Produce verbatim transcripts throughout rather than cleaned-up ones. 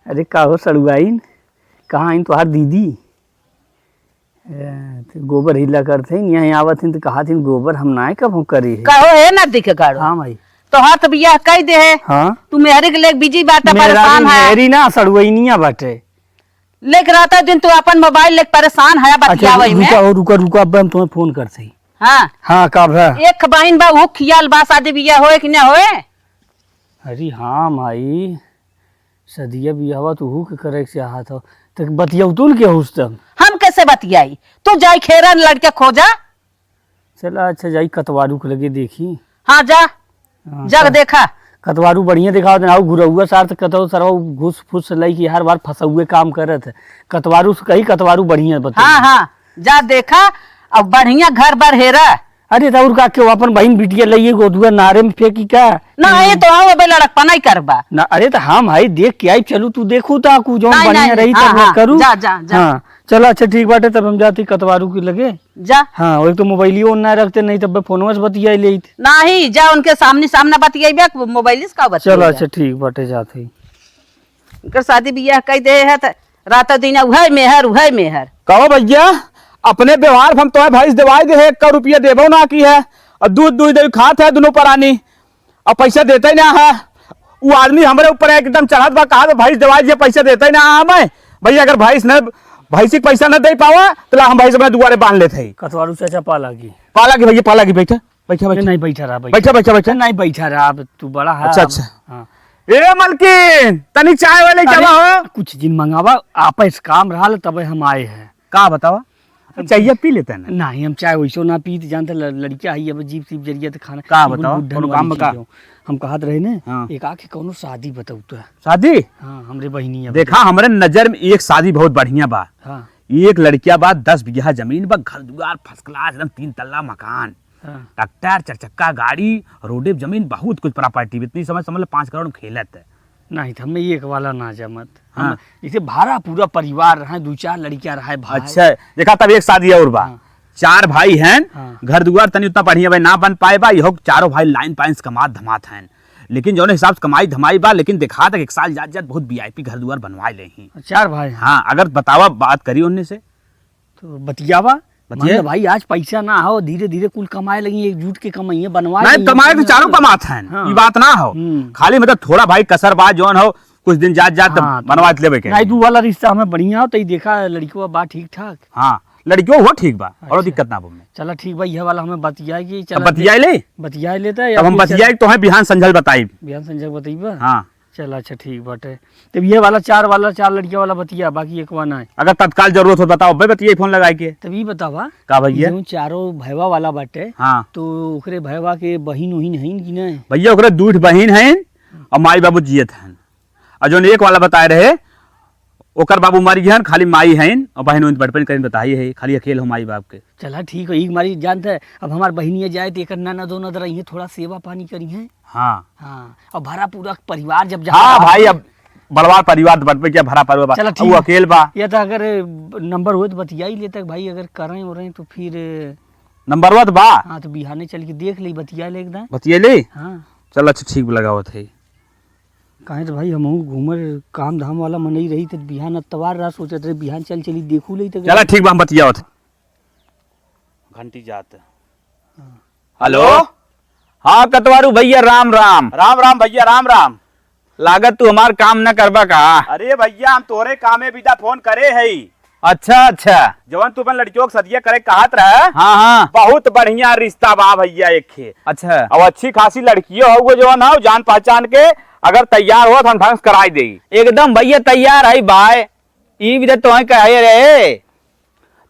अरे का हो सड़ुआइन, कहाँ आइन तोहार दीदी? ए, ते गोबर हिला करत हइन, यहाँ आवत हइन त कहत हइन गोबर हम नाय कबहूँ करे है। कहो हे नदी के गाड़ू। हाँ भाई। तोहार त बियाह कइ दे है। हाँ। तू मेहरी के लेके बिजी बाटा, मेहरारू परेशान है। मेहरी ना, सड़ुआइनिया बाटे। लेके रहता दिन तू अपन मोबाइल लेके परेशान है, अच्छा, बतियावे में। रुका हो, रुका, रुका, अब हम तुम्हें फोन करत हई। हाँ। हाँ, का भा? एक बहिन बा, ऊ खियाल बा, शादी बियाह होए कि ना होए? अरे हाँ माई, सदिया बियाहवा तू के करे के चाहत हो, त बतियौतुन के होस तब? हम कैसे बतियाई? तू जाई खेरन लड़के खोजा। चला अच्छा, जाई कतवारू के लगे देखी। हाँ, जा। हाँ, जग का-, देखा। कतवारू बढ़िया देखावत ना, ऊ गुरौआ सार त कतौ सरवा घुस फुस लई कि हर बार फसौए काम करत है। कतवारू से कही, कतवारू बढ़िया बता। हाँ, हाँ, जा देखा, अब बढ़िया घर बर हेरा। अरे त और का, केहू अपन बहिन बिटिया लइए गोदुआ नारे में फेंकी का? ना, ये तो आओ, अबे लड़कपना ही करबा। ना, अरे त हम हई देख के आई, चलू तू देखू ता कु जौन नहीं, बढ़िया नहीं, रही हाँ, तब हाँ, करू। जा, जा, जा। हाँ, चला अच्छा ठीक बाटे, तब हम जाती कतवारू के लगे। जा। हाँ, एक तो मोबाइलियो ना रखते, नहीं तब फोनवा से बतिया लेत। नहीं, जा उनके सामने सामने बतियाइबे, मोबाइल से का बतियाइबे? चला अच्छा ठीक बाटे, जात हई। उनकर शादी बियाह कइ दे है त रात दिन उहै मेहर, उहै मेहर। कहो भैया, अपने व्यवहार हम तोहे भैंस देवाई दे है, एक रुपया देबो ना की है, और दूध दूध दे खात है दोनों परानी, और पैसा देते ही ना है। वो आदमी हमरे ऊपर एकदम चढ़त बा, कहा तो भैंस देवाई दे, पैसा देते ही ना है हमें। भैया अगर भैंस न, भैंसी के पैसा न दे पावा तो ला हम भैंस अपने दुआरे बांध लेते हैं। कतवारू चाचा पाला की। पाला की भैया, पाला की, बैठा। बैठा, बैठा। नहीं, बैठा रहा, बैठा। बैठा, बैठा, बैठा। नहीं, बैठा रहा, अब तू बड़ा है, अच्छा, अब, अच्छा। हाँ। ए मलकिन, तनी चाय वाले अरे, क्या हो? कुछ दिन मंगावा, आपस काम रहा, तबे हम आए हैं। का बतावा? चाय पी लेते हैं ना? नहीं, हम चाय वैसो ना पीत, जानते ल-, लड़किया है, अब जीप सीप जरिया तो खाना, का बिल्कुल बतावा? बुढ़न कोनो वाली काम में का? चीज हो। हम कहत रहे ने, हाँ। एक आके कोनो शादी बताऊ तो। शादी? हाँ, हमरे बहिनी अब देखा, हमरे नजर में एक शादी बहुत बढ़िया बा। हाँ। एक लड़किया बा, दस बीघा जमीन बा, घर दुआर first class, एकदम तीन तल्ला मकान। हाँ। ट्रैक्टर, चार चक्का गाड़ी, रोडे पे जमीन, बहुत कुछ property, इतनी समझ, समझ लो पाँच करोड़ में खेलत है। नहीं, तो हमें एक वाला ना जमत। हम हाँ। जैसे भरा पूरा परिवार रहे, दो चार लड़कियां रहे भाई। अच्छा, देखा तब एक शादी और बा। हाँ। चार भाई हैं, हाँ। घर दुआर तनी उतना बढ़िया भाई ना बन पाए बा, यहो चारों भाई लाइन पाइन से कमात धमात हैं। लेकिन जौन हिसाब से कमाई धमाई बा, लेकिन देखा तक एक साल जात जात बहुत वीआईपी घर दुआर बनवाए ले ही। चार भाई हैं। हाँ, अगर बतावा बात करी उनने से। तो बतियावा। बतिया। मान लो भाई, आज पैसा ना हो, धीरे धीरे कुल कमाए लगी, एकजुट के कमाइए, बनवाए नहीं, लगी, कमाए तो चारों कमात हैं, हाँ। ई बात ना हो। हम्म। खाली मतलब थोड़ा भाई कसर बा, जौन हो, कुछ दिन जात जात हाँ, तो बनवा लेबे के। नहीं, दू वाला रिश्ता हमें बढ़िया हो, तो ई देखा लड़कियों बा ठीक ठाक। हाँ, लड़कियों हो ठीक बा, और अच्छा। दिक्कत ना बा में। चला ठीक बा, यह वाला हमें बतिया के, अब चला बतिया दे-, ले। बतिया लेता है, तब हम या फिर बतिया चला के तोहे बिहान संझल बताई। बिहान संझल बताइबा? हाँ। चला, अच्छा, ठीक बाटे। तब ये वाला चार वाला, चार लड़किया वाला बतिया, बाकी एक वाला नहीं। अगर तत्काल जरूरत हो, बताओ, अब्बे बतिया फोन लगाए के। तब ये बतावा, का भैया? जौन चारों भैवा वाला बाटे, हाँ। तो ओकरे भैवा के बहिन उहिन हईन कि नहीं? भैया, ओकरे दूठ बहिन हईन और माई बाबू जियत हन। और जौन एक वाला बताए रहे, ओकर बाबू मर गए हन, खाली माई हईन और बहिन उहिन बचपन करीन बताई है, खाली अकेल हो माई बाप के। चला ठीक है, एक मारी जानते हैं, अब हमार बहिनिया जाए तो एकर ननद उनद रही है, थोड़ा सेवा पानी करी है। हाँ। हाँ, अब भरा पूरा परिवार जब हाँ जहाँ भाई, अब बड़वार परिवार तो बटबे क्या, भरा परिवार बा। चला अब ठीक वो है। अकेल बा। या तो अगर नंबर होए तो बतिया ही लेते भाई, अगर करें हो रहे तो फिर नंबर हुआ तो बा। हाँ, तो बिहाने चल के देख ले, बतिया ले एकदम। बतिया ले? हाँ। चल अच्छा ठीक लगावत है। काहे तो भाई हमहू घूमर काम धाम वाला मनई रही तो बिहान अतवार रहा, सोचत रहे बिहान चल चली देखू ले तो चला ठीक बा, हम बतियावत। घंटी जात। हाँ। हेलो? हाँ, कतवारू भैया, राम राम। राम राम भैया, राम राम। लागत तू हमार काम न करबा का? अरे भैया, हम तोरे कामे बिदा फोन करे हई। अच्छा, अच्छा। जवन तू अपन लड़कियों के सदिया करे कहत रहे। हाँ, हाँ। बहुत बढ़िया रिश्ता बा भैया, एक खे। अच्छा। अब अच्छी खासी लड़कियों हो, वो जवन हो, जान पहचान के, अगर तैयार हो तो हम ढंग से कराई देई। एकदम भैया तैयार है भाई। ई भी तो तोहे कहे रहे।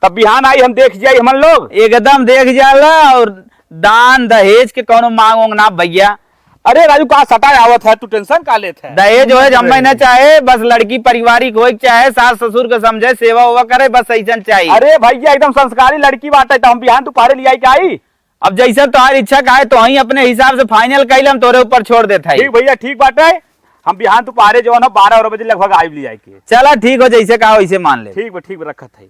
तब बिहान आई, हम देख जाई हमन लोग। एकदम देख जाला, और दान दहेज के कौनो मांग वांग ना भैया। अरे राजू, का सताए आवत है, तू tension का लेत है? दहेज वहेज हमें ना चाहे, बस लड़की पारिवारिक होए के चाहे, सास ससुर के समझे, सेवा वेवा करे, बस ऐसन चाही। अरे भैया, एकदम संस्कारी लड़की बाटे, तो हम बिहान दोपहरे लियाई के आई। अब जैसन तोहार इच्छा का है, तो वहीं अपने हिसाब से final कइल, हम तोरे ऊपर छोड़ देत हई। ठीक भैया, ठीक बाटे, हम बिहान दोपहरे जवन हो बारह बजे लगभग आइब लियाई के। चला ठीक हो, जैसे कहा वैसे मान ले। ठीक बा, ठीक बा, रखत हई।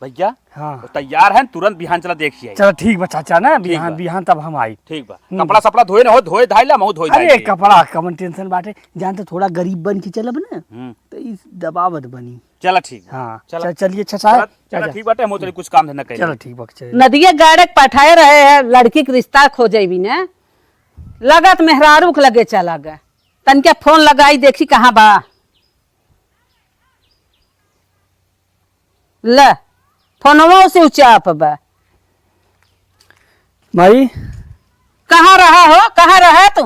भैया, हाँ। वो तैयार है, तुरंत बिहान चला देखिए। चला ठीक बा चाचा ना, ठीक बिहान, बा। बिहान तब हम आई। ठीक बा। हम्म। कपड़ा सपड़ा धोए ना हो, धोए धाई ला, महू धोए धाई अरे ले। कपड़ा कवन टेंशन बाटे, जान तो थोड़ा गरीब बन के चलब ना, हम्म। तो इस दबावत बनी। चला ठीक बा। हाँ, चला। चल, चलिए चाचा, चला, चला चाचा। ठीक बाटे, हम तनी कुछ काम धंधा कइले। चला ठीक बा, चलिए। नदिया गाड़े के पठाए रहे हैं, लड़की के रिश्ता खोजे भी ने, लगत मेहरारू के लगे चला गए। तनके फोन लगाई, देखी कहाँ बा। ले, फोनवा से उचाप बा। माई। कहाँ रहा हो, कहाँ रहा तू?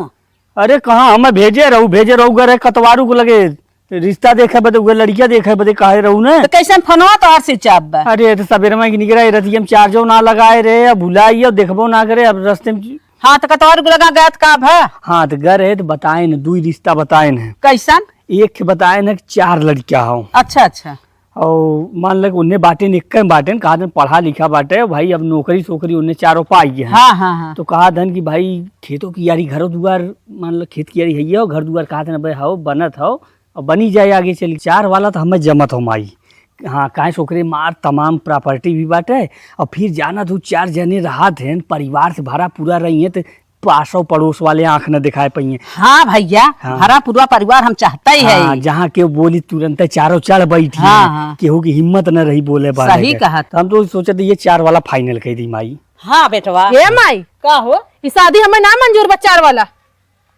अरे कहाँ, हमें भेजे रहू, भेजे रहू, गए रहे कतवारू के लगे, रिश्ता देखे बदे, उहे लड़किया देखे बदे कहे रहू ने। तो कैसन फोनवा तोहार से उचाप बा? अरे तो सबेरे में निकरा रतिया में चार्जो ना लगाए रे, अब भुलाइयो, देखबो ना करे, अब रस्ते में हाँ, तो कतवारू के लगा गया तो का भा? हाँ, तो गए रहे तो बताए न, दुई रिश्ता बताए न। कैसन? एक के बताए न कि चार लड़किया हो। अच्छा, अच्छा। और मान ले कि उन्ने बाटेन, एक के बाटेन, कहा देन पढ़ा लिखा बाटे, भाई अब नौकरी सोकरी उन्ने चारों पाई है। हाँ, हाँ, हाँ। तो कहा देन कि भाई खेतों की यारी, घरों दुआर, मान लो खेत की यारी है, घर दुआर कहा देन, भाई हो, बनत हो, और बनी जाए आगे चली। चार वाला तो हमें जमत हो माई। हाँ, काहे से ओकरे मार तमाम प्रॉपर्टी भी बाटे, और फिर जाना तू चार जने रहत हैं, परिवार से भरा पूरा रही है, तो पासो पड़ोस वाले आँख न दिखाए पइहें। हाँ भैया, हाँ। भरा पूरा परिवार हम चाहता ही है। हाँ, जहाँ केहू बोली तुरंत चारों चढ़ बैठी हाँ, हैं, हाँ। केहू की हिम्मत न रही बोले बाले सही के। कहा। तो हम तो सोचत ये चार वाला फाइनल कह दी माई। हाँ बेटवा। ए माई। का हो? ई शादी हमें ना मंजूर बा चार वाला।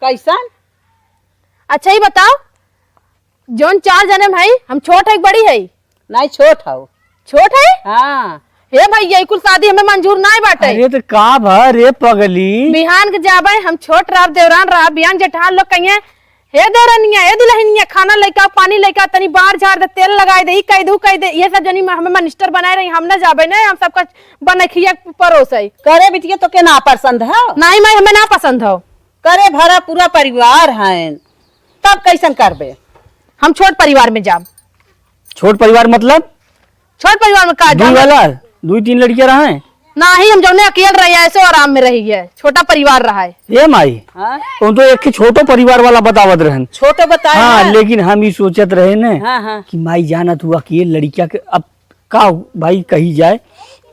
कैसन? अच्छा ई बताओ, जौन चार जने में हई, हम छोट है कि बड़ी है? नहीं, छोट हौ। छोट है? हाँ। हे भैया, ई कुल शादी हमें मंजूर नहीं बाटे। अरे तो का भा रे पगली? बिहान के जाबे, हम छोट रहब, देवरान रहब, बिहान जेठान लोग कहिए, "हे देवरनिया, हे दुल्हनिया, खाना लेके आओ, पानी लेके आओ, तनी बार झाड़ दे, तेल लगाई दे, ई कह दे, ऊ कह दे।" ये सब जनी हमें मिनिस्टर बनाए रही, हम ना जाबे ना, हम सबका बनखिया परोस है। करे बिटिया, तो के ना पसंद है? नहीं माई, हमें ना पसंद हो। करे भरा पूरा परिवार है, तब कैसन करबे? हम छोट परिवार में जाब। छोट परिवार मतलब? छोट परिवार में का दुई जाब? वाला, दुई तीन लड़कियां रहे? नाही, हम जौने अकेल रही है, ऐसे आराम में रही है, छोटा परिवार रहा है। ए माई, हाँ? तुम तो एक ही छोटो परिवार वाला बतावत रहन। छोटो बताए हाँ, हैं। लेकिन हम ई सोचत रहे ने हाँ, हाँ। कि माई जाना तू अकेल लड़किया के अब का भाई कही जाए,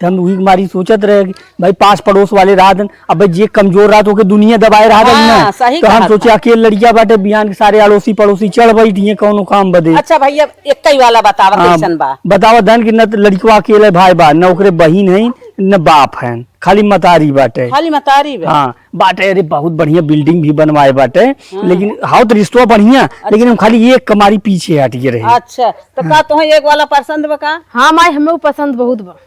तो हम वही मारी सोचत रहे कि भाई पास पड़ोस वाले रहत हन, अब जे कमजोर रहत ओके दुनिया दबाए रहत हन हाँ, ना। सही तो हम कहत सोचे हन। अकेल लड़किया बाटे, बिहान के सारे अड़ोसी पड़ोसी चढ़ बैठी हैं कौनो काम बदे। अच्छा भैया, एक ही वाला बतावा हाँ, कैसन बा? बतावा धन कि न त लड़कवा अकेले भाई बा, न ओकरे बहिन है, न बाप है, खाली मतारी बाटे। खाली मतारी बा? हाँ, बाटे, अरे बहुत बढ़िया बिल्डिंग भी बनवाए बाटे, हाँ। लेकिन हाउ तो रिश्तवा बढ़िया, अच्छा। लेकिन हम खाली एक कमारी पीछे हट गए रहे। अच्छा, तो का तोहे एक वाला पसंद बा का? हाँ माई, हमें वो पसंद बहुत बा।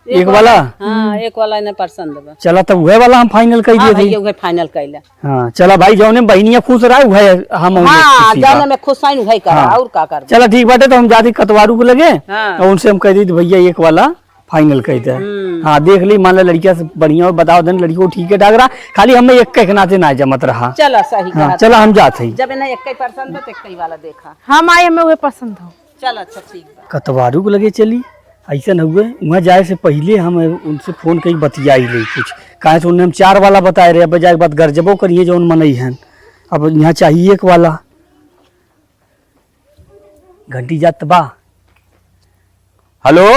एक वाला? हाँ, एक वाला इन्हें पसंद बा। चला तब उहे वाला हम फाइनल कर हाँ दिए भैया, थे। उहे फाइनल कर ले। हाँ, चला भाई, जौने बहिनिया खुश रहा, उहे हम हाँ, खुशी बा। जौने में खुश हैं, उहे करा, हाँ। और का करबे? चला ठीक बाटे, तो हम जाते कतवारू को लगे हाँ। और उनसे हम कह दी भैया एक वाला फाइनल कह दे। हम्म। हाँ, देख ली, मान ला लड़किया से बढ़िया हो, बताओ देन, लड़की को ठीक है ठाक रहा, खाली हमें एक के नाते ना जमत रहा। चला, सही हाँ, कहा। चला, हम जात हई। जब इन्हें एक ही पसंद है, तो एक ही वाला देखा। हम आए, हमें उहे पसंद हो। चल, अच्छा, ठीक बा। कतवारू को लगे चली, ऐसन हुए, वहाँ जाए से पहिले हम उनसे फोन कई बतियाई ले कुछ, काहे से उन्हें हम चार वाला बताए रहे, अब जाए के बाद गरजबो करिए जौन मनई हन, अब यहाँ चाहिए एक वाला। घंटी जात बा। हेलो।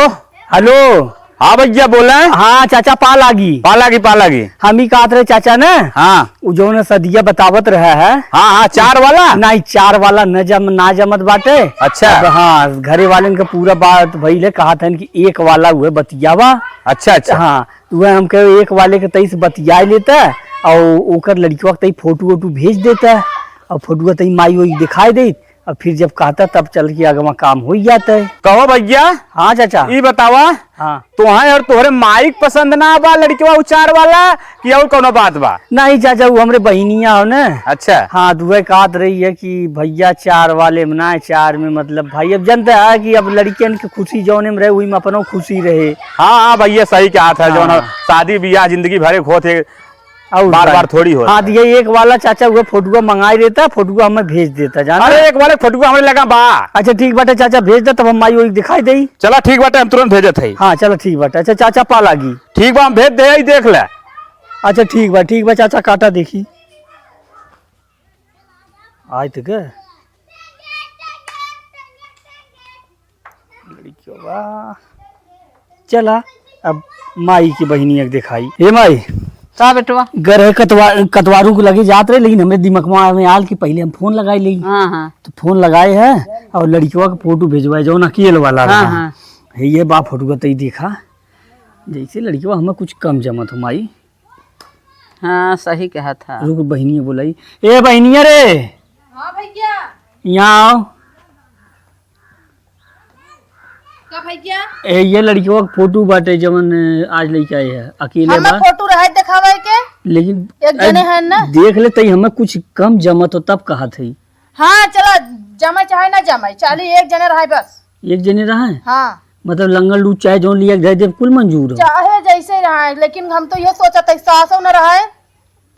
हेलो। हाँ भैया, बोले। हाँ चाचा, पा लागी। पा लागी, पा लागी। हम ही कहत रहे चाचा ना। हाँ। उ जौन सदिया बतावत रहा है। हाँ, हाँ, चार वाला? नहीं, चार वाला न जम, ना जमत बाटे। अच्छा। अब हाँ, घरे वालन के पूरा बात भइल है, कहत हन कि एक वाला उहे बतियावा। अच्छा, अच्छा। हाँ, तो उहे हम कहे एक वाले के तई से बतियाए लेता और ओकर लड़कवा के तई फोटो वोटो भेज देता और फोटो तई माई ओई दिखाई देत। अब फिर जब कहता तब चल के अगवा काम हो ही जाता है। कहो भैया। हाँ चाचा। ई बतावा, हाँ। तोहे और तोहरे माई के पसंद ना बा लड़कवा उ चार वाला कि और कोनो बात बा? नहीं चाचा, वो हमरे बहिनिया हो ना। अच्छा। हाँ, दुए कहत रही है कि भैया चार वाले में ना, चार में मतलब भाई अब जानते हैं कि अब लड़कियन के खुशी जौने में रहे वही में अपनो खुशी रहे। हाँ, हाँ भैया सही कहत है, हाँ। जौन शादी बियाह जिंदगी भरे के होत है, और बार बार थोड़ी होता हाँ, है। तो ये एक वाला चाचा वो फोटुआ मंगाई देता, फोटुआ हमें भेज देता, जाना? अरे, एक वाले फोटुआ हमरे लगा बा। अच्छा, ठीक बाटे चाचा, भेज दे, तब हम माई ओई दिखाई देई। चला, ठीक बाटे, हम तुरंत भेजत हई। हाँ, चला, ठीक बाटे। अच्छा, चाचा पा लागी। ठीक बा, हम भेज दे, ई देख ले। अच्छा, ठीक बा, ठीक बा, चाचा काटा देखी। आय तो के? लड़कियों बा। चला, अब माई की बहिनिया के देखाई। ए माई, का बेटवा? गरह कतवा-, कतवारू के लगे जात रहे, लेकिन हमरे दिमगवा में आल कि पहिले हम फोन लगाई लेई। हाँ, हाँ। तो फोन लगाए है और लड़िकवा के फोटो भेजवाए, जौन अकेल वाला हाँ, रहा। हाँ। हे, ये बा फोटो तई देखा, जैसे लड़िकवा हमें कुछ कम जमत हो माई। हाँ, सही कहा था। रुक, बहिनिया बोलाई। ए बहिनिया रे, हाँ भैया। यहाँ आओ। का भैया? ए, ये लड़कियों का फोटो बाटे, जवन आज लेके आए हैं, अकेले हमें बा। फोटो रहे देखावे के? लेकिन एक जने अ, हैं ना? देख ले, तई हमें कुछ कम जमत हो, तब कहा थी। हाँ, चला, जमाई चाहे ना जमाई, चाली एक जने रहे बस। एक जने रहे? हाँ। मतलब, लंगड़ लूट चाहे जौन लिया के दे दे, कुल मंजूर हो। चाहे जैसे रहे, लेकिन हम तो ये सोचत है, सासो न रहे,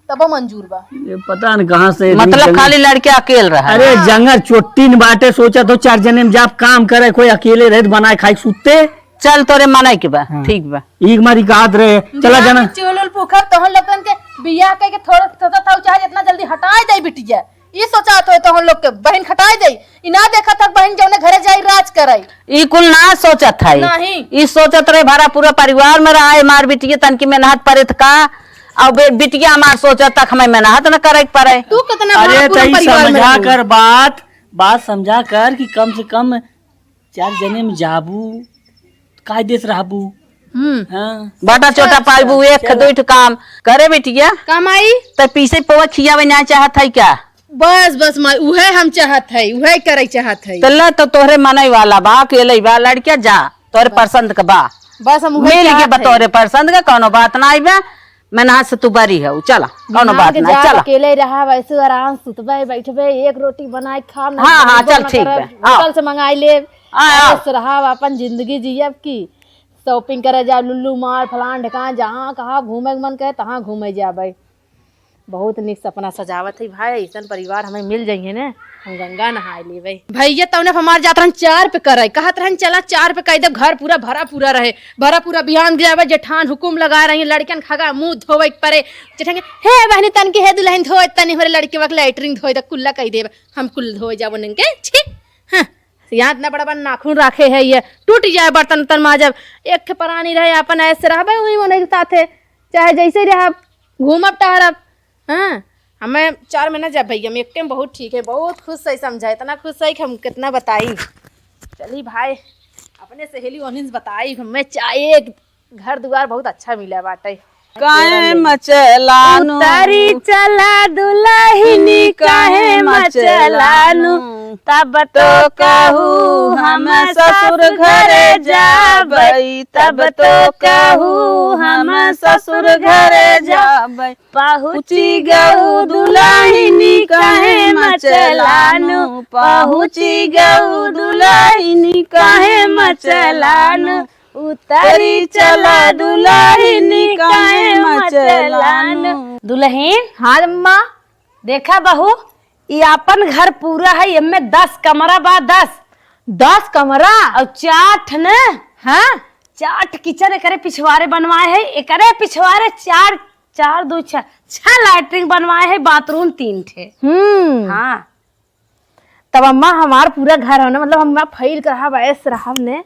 तबो मंजूर बा। ये पता न कहाँ से इतनी मतलब जंगल खाली लड़के अकेल रहा है। अरे हाँ। जंगल चोट्टी न बाटे, सोचा तो चार जने में जाप काम करे, कोई अकेले रहे तो बनाए खाए सुते। चल तोरे मनाई के बा, हाँ। ठीक बा। एक मारी कहत रहे, चला दुनिया जाना। में चूल उल पुखर तोहन लोगन के बियाह कइके थोड़ा सोचा था, चाहे जितना जल्दी हटाए दे बिटिया। ई सोचा तो तोहन लोग के बहन हटाए दे। ई ना देखत हक बहन जौने घरे जाई राज करे। ई कुल ना सोचत है। नहीं। ई सोचत रहे भरा पूरा परिवार में रहा है, मार बिटिया तनकी मेहनत परे त का। अब बे-, बिटिया हमार सोचत तक हमें मेहनत न करे के पड़े। तू कितना अरे, बड़ा पूरा तई परिवार में समझा रहू। कर बात, बात समझा कर कि कम से कम चार जने में जाबू, काय देत रहबू? हम्म। हाँ। बाटा चोटा चल, पाइबू, चल, एक चल। दो ठो काम करे बिटिया। का माई? त पीसे पवा खियावे ना चाहत है क्या? बस, बस माई, उहे हम चाहत है, उहे करे चाहत है। त ले, तो तोहरे मनई वाला बा, अकेले बा, लड़किया जा, तोहरे बस। पसंद के बा। बस हम उहे मिल के चाहत बा, है। तोहरे पसंद के, कौनो बात ना बा। मेहनत से तू बरी है, चला, कौनो बिहान बात के ना, जाब चला। अकेले रहा, वैसे आराम सुतबे, बैठबे, एक रोटी बनाए खाब, ना हाँ, हाँ, बनाबो चल, ना ठीक करब, बा, हाँ। होटल से मंगाई लेब, हाँ, हाँ। ऐसे रहब, अपन जिंदगी जियब की shopping करे जाब, लुल्लू मार, फलान ढेकान, जहाँ कहाँ घूमे के मन करे, तहाँ घूमे जाबे। बहुत नीक सपना सजावत है भाई, ऐसन परिवार हमें मिल जाइए ना, हम गंगा नहाए लेबे। भैया तौने हमार जात रहन चार पे करे, कहत रहन चला चार पे कह दे, घर पूरा भरा पूरा रहे, भरा पूरा बिहान के जाबे, जेठान हुकुम लगा रही, लड़कन खगा मुंह धोवे के परे, जेठान के, "हे बहनी तन के, हे दुल्हन धोए तनी, हमरे लड़के वक लेटरिन धोए दे, कुल्ला कह देबे, हम कुल धोए जाबो नंगे, छी, हाँ, यहाँ इतना बड़ा बड़ा नाखून रखे है, ये टूट जाए बर्तन उर्तन माजब, एक ठे परानी रहे, अपन ऐसे रहबे, वही मन के साथे, चाहे जैसे रहब, घूमब टहरब।" हाँ, हमें चार महीना जब भैया, हम एक टाइम बहुत ठीक है, बहुत खुश है, समझा, इतना खुश है कि हम कितना बताई। चली भाई, अपने सहेली ओहनिन से बताई, हमें चाहे घर दुआर बहुत अच्छा मिला बाटे। काहे मचलानु? उतरी चला दुलहिनी, काहे मचलानु? तब तो कहू हम ससुर घरे जाबई, तब तो कहू हम ससुर घरे जाबई। पहुँची गऊ दुलहिनी काहे मचलानु, पहुँची गऊ दुलहिनी काहे मचलानु, उतरी चला दुलहिनी काहे मचलानु। दुलहिन, हाँ अम्मा। देखा बहू, ई आपन घर पूरा है, एमे दस कमरा बा, दस। दस कमरा? और चार ठे न, हाँ, चार ठे kitchen एकरे पिछवारे बनवाए है, एकरे पिछवारे चार, चार दो छह, छह latrine बनवाए है, bathroom तीन ठे। हम्म। हाँ। तब अम्मा हमार पूरा घर हो ना, मतलब अम्मा फैल के रहब, ऐस रहब ने।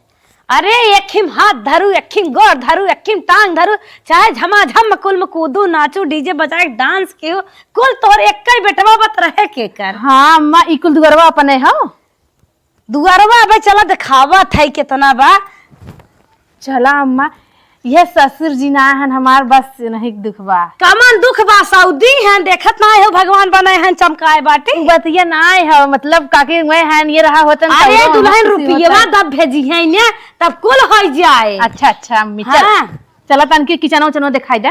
अरे, एक हिम हाथ धरू, एक हिम गोड़ धरू, एक हिम टांग धरू, चाहे झमाझम कुल में कूदू, नाचू, DJ बजाए, dance कियो, कुल तोहर एक्कै बेटवा बत रहे के कर। हाँ अम्मा, ई कुल दुअरवा अपने हो? दुअरवा अबे चला देखावत है केतना बा। चला अम्मा, ये ससुर जी ना हन हमार, बस नहीं दुख बा। कमन दुख बा, सऊदी हन, देखत नाय हो भगवान बनाए हन चमकाए बाटे। उ बतिया नाय हो, मतलब काकी मैं हन ये रहा होतन अरे तौरो दुल्हन खुशी रुपयवा होतन। दब भेजी है ने, तब कुल होई जाए। अच्छा, अच्छा अम्मी, चल। हाँ। चला तनके kitchen उचनवा देखाई दे।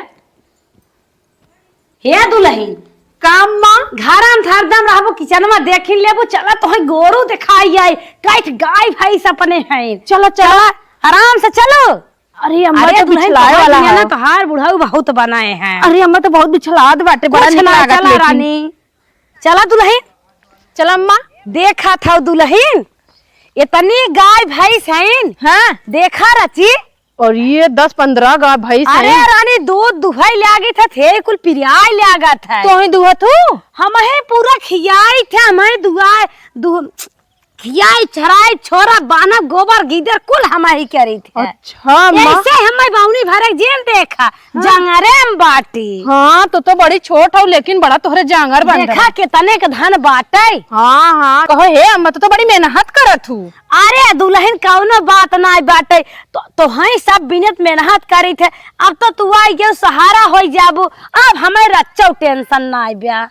हे दुलहिन, का अम्मा? घरम हरदम रहबो, kitchenवा देखिन लेबो, चला तोहे गोरू देखाई आई, कैठ गाय भैंस अपने हैं। चलो, चलो। चला, आराम से चलो। अरे अम्मा, अरे तो दुलहिन, बिछलाए तोहार वाला दुनिया ना, है। तोहार बुढ़ऊ बहुत बनाए हैं। अरे अम्मा, तो बहुत बिछलात बाटे, बड़ा कुछ नीक ना, लागत चला लेकिन। रानी। चला दुलहिन। चला अम्मा। देखा था दुलहिन, इतनी गाय भैंस हैं। हाँ। देखा रची, और ये दस पन्द्रह गाय भैंस अरे हैं। रानी, दूध दुहाई लागत है, थे कुल पिरियाई लागत है। तोही दुहत हू? हमही पूरा खियाई थे, हमही दुआए, दु-, खियाई, चराई, छोरा, बानब, गोबर, गीदर, कुल हमही करी थे। अच्छा, अम्मा। ऐसे हमें बौनी भरे जेल देखा, हाँ। जंगरे में बाटी। हाँ, तू तो बड़ी छोट हौ, लेकिन बड़ा तोहरे जांगर बन देखा, रहा। कितने के धन बाटे। हाँ, हाँ, कहो, हे अम्मा, तू तो बड़ी मेहनत करत हू। अरे दुलहिन, कौनो बात नाई बाटे, तो, तोहई सब बिनत मेहनत करी थे। अब तो तू आई गयो, सहारा होई जाबू, अब हमें रच्चो tension नाई ब्या।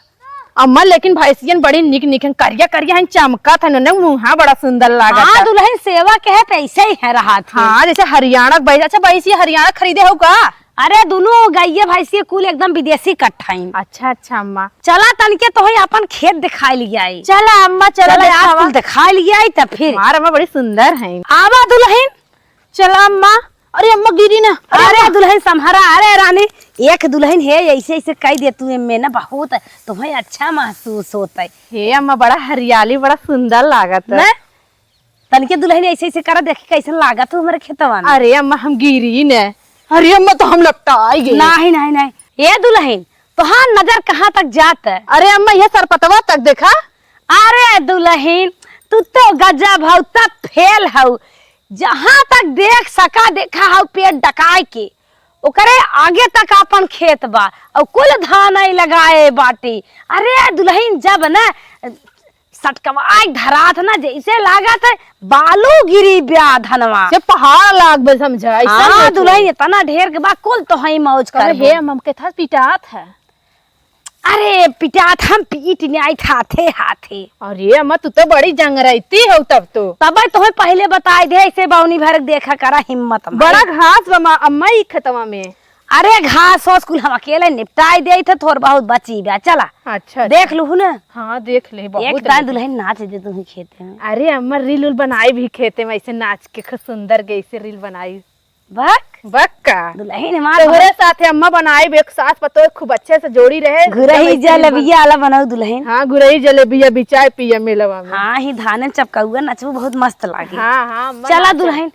अम्मा, लेकिन भैंसियन बड़ी निक निक हैं, करिया करिया हैं, चमकत हैं, उन्हें मुँहा बड़ा सुंदर लागत हाँ, है। दुलहिन सेवा के है, पैसे ही है रहा थे। हाँ, जैसे हरियाणा के भैंस। अच्छा, भैंसिया हरियाणा खरीदे हो का? अरे, दुनों गइये भैंसिया कुल एकदम विदेशी कट्ठाइन। अच्छा, अच्छा, अम्मा। चला, तनिके तोहई अपन खेत दिखाई लियाई। चला, अम्मा, चला, चला, आज देखावा। कुल दिखाई लियाई, तब फिर। हमार अम्मा बड़ी सुंदर हैं। आवा, दुलहिन। चला अम्मा। अरे अम्मा गिरी ना। अरे अरे अम्मा। दुलहिन सम्हरा, अरे रानी, एक दुलहिन है, ऐसे ऐसे कह दे तू, एमे ना बहुत तुम्हें अच्छा महसूस होता है। हे अम्मा, बड़ा हरियाली, बड़ा सुंदर लागत है। ना? तनिके दुलहिन ऐसे ऐसे करा, देखी कैसन लागत हो हमारे खेतवा में। अरे अम्मा, हम गिरी ने। अरे अम्मा, तो हम लपटाई गए। नहीं, नहीं, नहीं। ए दुलहिन, तोहार नजर कहाँ तक जात है? अरे अम्मा, ये सरपतवा तक देखा। अरे दुलहिन, तू तो गजब हऊ, तब फेल हऊ। जहाँ तक देख सका देखा हऊ पेट डकाए के, ओकरे आगे तक आपन खेत बा, और कुल धान आई लगाए बाटी। अरे दुलहिन, जब न सटकवाई धरात ना, जैसे लागत है बालू गिरी ब्या धनवा। से पहाड़ लाग बे समझा, ऐसा हाँ, नहीं दुलहिन, इतना ढेर के बा, कुल तो हई मौज कबे कर हे। हम, हम के था पिटात है। अरे पिटात हम पीट न्याय हाथे हाथे। अरे अम्मा, तू तो बड़ी जंगरैती हो तब तो। तबे तोहे पहले बताए दे, ऐसे बौनी भर देखा करा हिम्मत में। बड़ा घास बा मा-, अम्मा ई खेतवा में। अरे घास होस कुल हम अकेले निपटाई दे थे, थोर बहुत बची बा, चला। अच्छा, अच्छा। देख लूहू ना। हाँ, देख ले, बहुत एक दाई लेकिन। दुलहिन नाच दे तुम्हें खेते में। अरे अम्मा, reel उल बनाई भी खेते में, ऐसे नाच के खूब सुंदर के ऐसे reel बनाई। बक? बक का? दुलहिन हमार तोहरे बहुत साथे अम्मा बनाई, एक सास पतोह खूब अच्छे से जोड़ी रहे। घुरही जलेबिया आला बनाऊ दुलहिन। हाँ, घुरही जलेबिया बिचाए पिया मेलवा में। हाँ, ही धाने चपकौआ नचबू बहुत मस्त लागे। हाँ, हाँ, अम्मा चला नाचे। दुलहिन,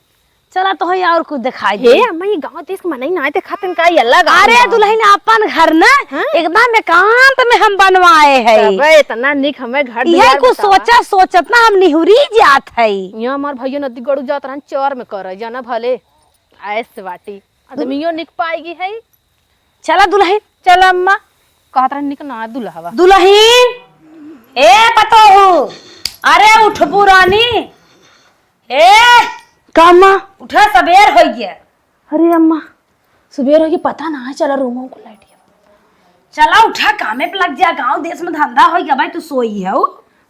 चला तोहई और कुछ दिखाई हे दे। अम्मा, ये गाँव देश के मनई नाय देखातन का, ये अलग अरे आदमी बा। दुलहिन, आपन घर ना हाँ? एकदम एकांत में हम बनवाए है। तबे इतना निक हमें घर इहे दुआर कुछ बतावा। सोचत सोचत ना हम निहुरी जात है। यहाँ हमार भैया नदी गड़ू जात रहन चौर में करे, जाना भले ऐस बाटी। आदमियो निक पाएगी है। चला दुलहिन। चला अम्मा। कहत रहन निक ना दुलहवा। दुलहिन, ए पतोहू, अरे उठबू रानी। ए, का अम्मा? उठा, सबेर होइ गया। अरे अम्मा, सुबेर होइ गया, पता ना है, चला रूमों को लाइट गया। चला उठा, कामे पे लग जा, गाँव देश में धंधा होइ गया भाई, तू सोई है उ।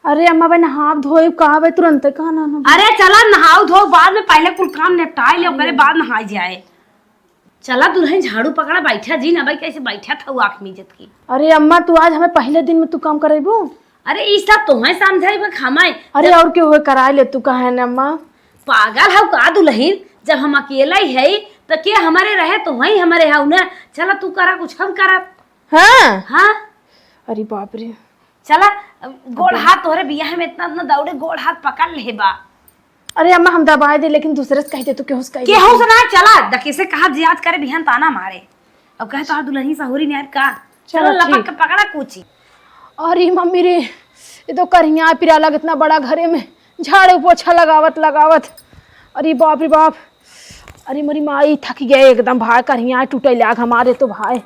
अरे अम्मा, भाई नहाब धोइब कहाँ भाई, तुरंते कहाँ ना, ना। अरे चला नहाओ धो बाद में, पहले कुल काम निपटाए ले, ओकरे बाद नहाए जाए। चला दुलहिन झाड़ू पकड़ा, बैठा जी ना भाई, कैसे बैठा था वो आँख मीजत की। अरे अम्मा, तू आज हमें पहले दिन में तू काम करेबू? अरे ई सब तोहे समझाई बा, हमाय अरे जब और के होए कराए ले तू, काहे न अम्मा? पागल हऊ का दुलहिन, जब हम अकेला ही है तो के हमारे रहे, तोहई हमारे हऊ ना। चला तू करा कुछ, हम करब। हाँ। हाँ। अरे बाप रे। चला, गोड़ हाथ तोहरे बियाह में इतना, इतना दौड़े, गोड़ हाथ पकड़ ले बा। अरे अम्मा, हम दबाए दे, लेकिन दूसरे से कह दे, तू केहू से कह दे। केहू से ना, चला, डके से कहा जियाद करे, बिहान ताना मारे। अब कहे तोहर दुलहिन सहुरी नियर का? चलो, चलो, लपक ठीक। के पकड़ा कूची। अरे मम्मी रे, ये तो करिया पिराला कितना बड़ा घरे में झाड़ू पोछा लगावत लगावत। अरे बाप रे बाप, अरे मोरी माई थक गए एकदम भाई, करिया टूटे लाग हमारे तो भाई।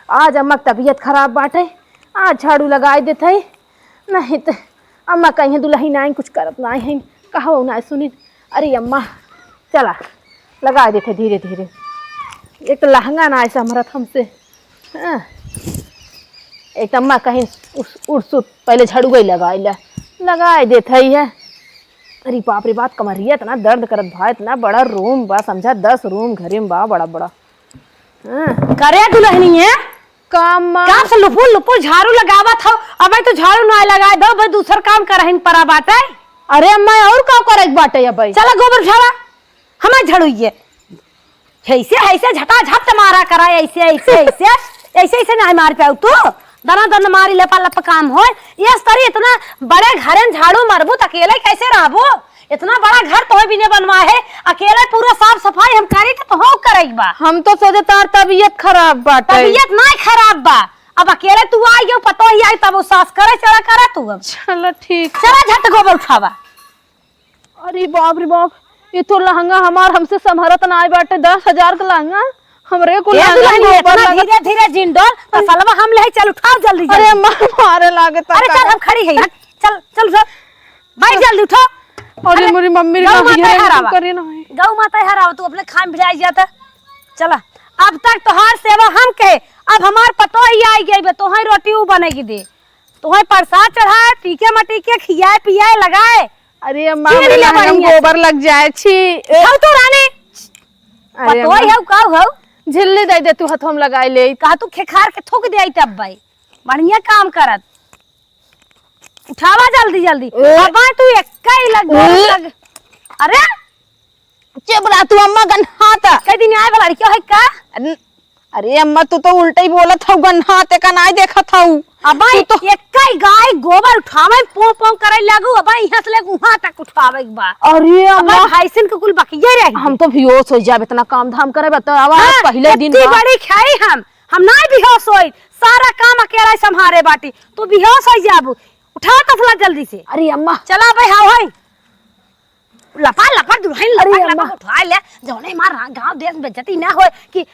आज अम्मा के तबीयत खराब बाटे, आज झाड़ू लगाए देत है, नहीं तो अम्मा कहीं दुलहिन आई कुछ करत ना है, कहो ना सुनी। अरे अम्मा, चला, लगा देते धीरे धीरे। एक तो लहंगा ना ऐसा मरत हमसे। हाँ। एक तो अम्मा कहीं उस, उड़सुत पहले झड़ुआ ही लगाई ला, लगाई देत है ये। अरे बाप रे बाप, कमरिया इतना दर्द करत भा, इतना बड़ा रूम बा, समझा दस रूम घरे में बा, बड़ा बड़ा। हाँ। करे दुलहिनिया? का अम्मा? काम से लुपुल लुपुल झाड़ू लगावत हौ। अबे तो झाड़ू ना लगाए दो, बे दूसर काम करहिन परा बाटे। अरे अम्मा, और का करे के बाटे अबे? चला गोबर झाड़ा, हमार झाड़ू ये। ऐसे, ऐसे झटा झट मारा करा, ऐसे, ऐसे, ऐसे, ऐसे, ऐसे ना मार पाऊ तू। दना दन मारी लपा लप काम होय। ये तरी इतना बड़े घरे में झाड़ू मारबू त अकेले कैसे रहबू? इतना बड़ा घर तोहे बिने बनवा है, अकेले पूरा साफ सफाई हम करी त तोहो करे के बा। हम तो सोचे तार तबीयत खराब बाटे। तबीयत नाय खराब बा, अब अकेले तू आई गयो, पतो ही आई तब वो सास करे चला करा तू अब। चलो ठीक। चला झट गोबर उठावा। अरे बाप रे बाप, ई तो लहंगा हमार हमसे संभरत नाई बाटे, दस हजार का लहंगा, हमरे को ए लहंगा दुल्हनिया, गोबर इतना लगा। धीरे धीरे जिन डोल, तसलवा हम ले चल उठाओ जल्दी अरे जल्दी। अम्मा, मारे लागे अरे तब चल, हम खड़ी है, हट, चल चल उठो, बैठ जल्दी उठो। अरे अरे, मोरी मम्मी रे, गौ माता ये हरावा। करे ना है। गौ माता हरावा, तू अपने खाम भिड़ाई जाता। चला, अब तक तोहार सेवा हम कहे, अब हमार पतोह ही आई गई बे, तोहार रोटी उ बनेगी दे, तोहार प्रसाद चढ़ाए, टीके मटीके खियाए पियाए लगाए। अरे अम्मा, चीर हमरे ले लहंगा में बढ़िया से। गोबर लग जाए, छी। ए। हऊ तो रानी। अरे पतोह अम्मा। हऊ का हऊ? झिल्ली दे दे तू, हाथ हम लगाए ले। कहा तू खेखार के थूक दे आई तब भाई। बढ़िया काम करत। उठावा जल्दी जल्दी। ए। अब तू एक्का ही लग, ए। लग। अरे चुप रह तू अम्मा, गन्हात। कई दिन आए वाला लड़कियों है का? अन-, अरे अम्मा, तू तो उल्टा ही बोलत हऊ, गन्हात का नाई देखत हऊ। अबे तू तो एक्का ही गाय गोबर उठावे, पों पों करे लागू, अबे यहाँ से लेके वहाँ तक उठावे के बा। अरे अबे अम्मा, भैंसिन के कुल बकिये रही। हम तो बेहोश हो जाब, इतना काम धाम करे बा, तो आवा हाँ, पहले दिन इतनी बा। बड़ी खाई हम, हम नाई बेहोश होई, सारा काम अकेला ही संभारे बाटी, तू बेहोश हो जाबू। उठा तसला जल्दी से। अरे अम्मा। चला बे, हाव है। लपा लपा दुल्हन, लपा अरे लपा अम्मा। उठा ले, जौने हमार गाँव देश में बेइज्जती ना होए कि